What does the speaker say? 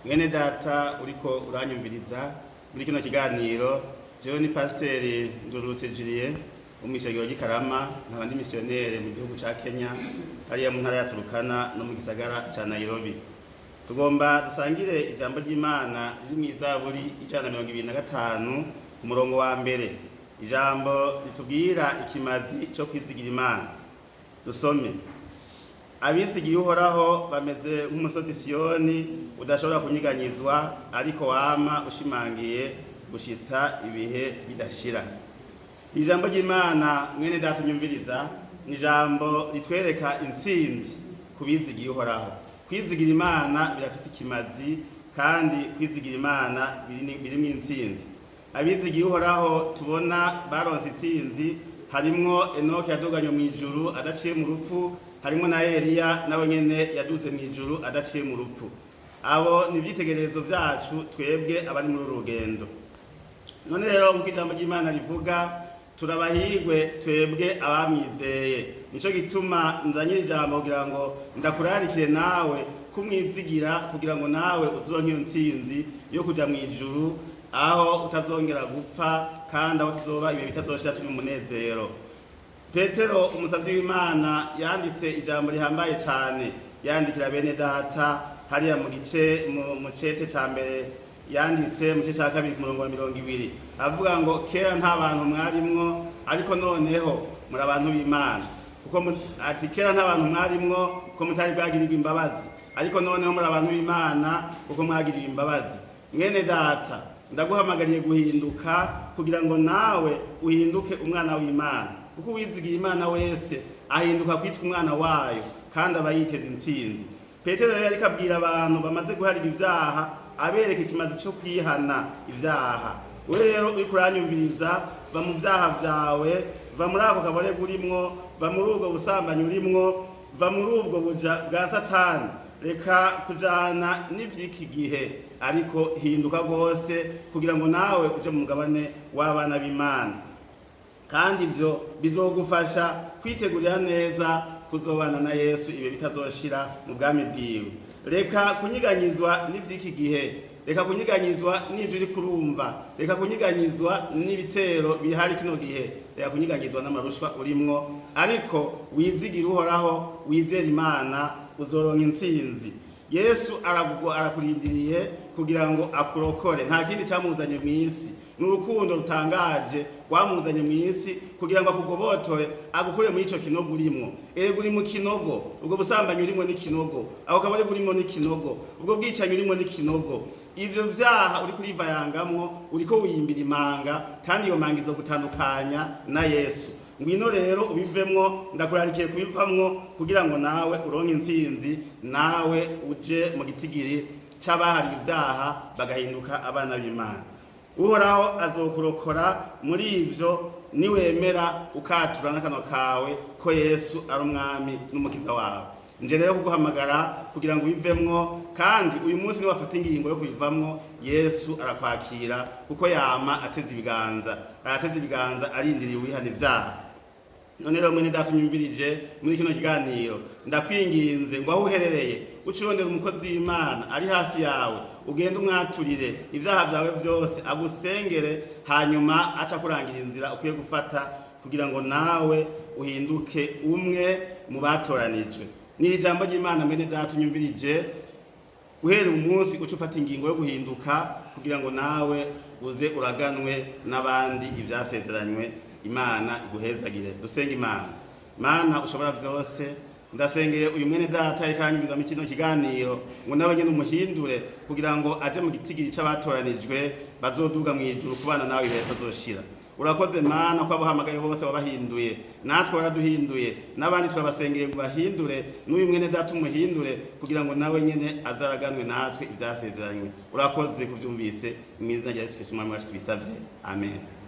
Mwene data uriko uranyumviriza muri kino kiganiro, jewe ni Pasiteri Ndurutse Julien wo mw'ishengero ry'Ikarama, nkaba ndi misiyonere mu gihugu ca Kenya, hariya mu ntara ya Turukana no mu gisagara ca Nairobi. Tugomba dusangire ijambo ry'Imana riri mw'Izaburi 125 ku murongo wa mbere, ijambo ritubwira ikimazi co kwizigira Imana. Dusome: abizigiye Uhoraho bameze nk'umusozi Siyoni udashobora kunyiganyizwa, ariko wama ushimangiye gushitsa ibihe bidashira. Ijambo ry'Imana, mwene data unyumviriza, ni ijambo ritwereka intsinzi ku bizigiye Uhoraho. Kwizigira Imana birafise ikimazi, kandi kwizigira Imana birimwo intsinzi. Abizigiye Uhoraho tubona baronse intsinzi, harimwo Enoki yaduganywe mw'ijuru adaciye mu rupfu, harimwo na Eliya nawe nyene yaduze mw'ijuru adaciye mu rupfu. Abo ni ivyitegererezo vyacu twebwe abari muri uru rugendo. None rero, nk'uko ijambo ry'Imana rivuga, turabahigwe twebwe abamwizeye. Nico gituma nzanye ijambo kugira ngo ndakurarikire nawe kumwizigira, kugira ngo nawe uzoronke iyo ntsinzi yo kuja mw'ijuru, aho utazongera gupfa kandi aho tuzoba ibihe bitazoshira turi mu munezero. Petero umusavyi w'Imana yanditse ijambo rihambaye cane, yandikira bene data hariya mu gice mu cete ca mbere yanditse, mu gice ca kabiri ku murongo wa 20, avuga ngo: kera nta bantu mwarimwo, ariko noneho muri abantu b'Imana. Kuko ati kera nta bantu mwarimwo kuko mutari bwagirirwa imbabazi, ariko noneho muri abantu b'Imana kuko mwagiriwe imbabazi. Mwene data, ndaguhamagariye guhinduka kugira ngo nawe uhinduke umwana w'Imana, kuko uwizigiye Imana wese ahinduka kwitwa umwana wayo kandi aba yiteze intsinzi. Petero rero yariko abwira abantu bamaze guharira ivyaha, abereka ikimazi co kwihana ivyaha. Wewe rero uriko uranyumviriza, va mu vyaha vyawe, va muri ako kaborego urimwo, va muri ubwo busambanyi urimwo, va muri ubwo buja bwa Satani. Reka kujana n'ivy'iki gihe, ariko hinduka rwose kugira ngo nawe uje mu mugabane w'abana b'Imana, kandi ivyo bizogufasha kwitegurira neza kuzobana na Yesu ibihe bitazoshira mu bwami bwiwe. Reka kunyiganyizwa n'ivy'iki gihe, reka kunyiganyizwa n'ivyo uriko urumva, reka kunyiganyizwa n'ibitero bihari kino gihe, reka kunyiganyizwa n'amarushwa urimwo, ariko wizigire Uhoraho, wizere Imana, uzoronka intsinzi. Yesu arakurindiriye kugira ngo akurokore. Nta kindi camuzanye mw'isi, ni urukundo rutangaje rwamuzanye mw'isi kugira ngo akugobotore, agukure muri ico kinogo urimwo. Erega uri mu kinogo, ubwo busambanyi urimwo ni kinogo, ako kabari urimwo ni kinogo, ubwo bwicanyi urimwo ni kinogo. Ivyo vyaha uriko urivayangamwo, uriko wiyimbira imanga, kandi iyo manga izogutandukanya na Yesu. Ngwino rero ubivemwo, ndakurarikiye kubivamwo kugira ngo nawe uronke intsinzi, nawe uje mu gitigiri c'abahariwe ivyaha bagahinduka abana b'Imana. Uhoraho azokurokora muri ivyo niwemera ukatura n'akanwa kawe ko Yesu ari umwami n'umukiza wawe. Nje rero kuguhamagara kugira ngo ubivemwo, kandi uyu munsi niwafata ingingo yo kubivamwo, Yesu arakwakira, kuko yama ateze ibiganza, arateze ibiganza arindiriye uwihana ivyaha. None rero, mwene data unyumvirije muri kino kiganiro, ndakwinginze ngo aho uherereye uce urondera umukozi w'Imana ari hafi yawe, ugende umwaturire ivyaha vyawe vyose, agusengere, hanyuma aca kurangira inzira ukwiye gufata kugira ngo nawe uhinduke umwe mu batoranijwe. Ni ijambo ry'Imana, mwene data unyumvirije, guhera umunsi uca ufata ingingo yo guhinduka kugira ngo nawe uze uraganwe n'abandi ivyasezeranywe. Imana iguhezagire. Dusenga Imana. Mana ushobora vyose, ndasengeye uyu mwene data ariko aranyumviza muri kino kiganiro ngo nawe nyene umuhindure kugira ngo aje mu gitigiri c'abatoranijwe bazoduga mw'ijuru kubana nawe ibihe bitazoshira. Urakoze Mana ko abahamagaye bose wabahinduye, natwe waraduhinduye, n'abandi turabasengeye ngo bahindure, n'uyu mwene data umuhindure kugira ngo nawe nyene azaraganwe natwe ivyasezeranywe. Urakoze kuvyumvise, mu izina rya Yesu Kristo Umwami wacu tubisavye, amen.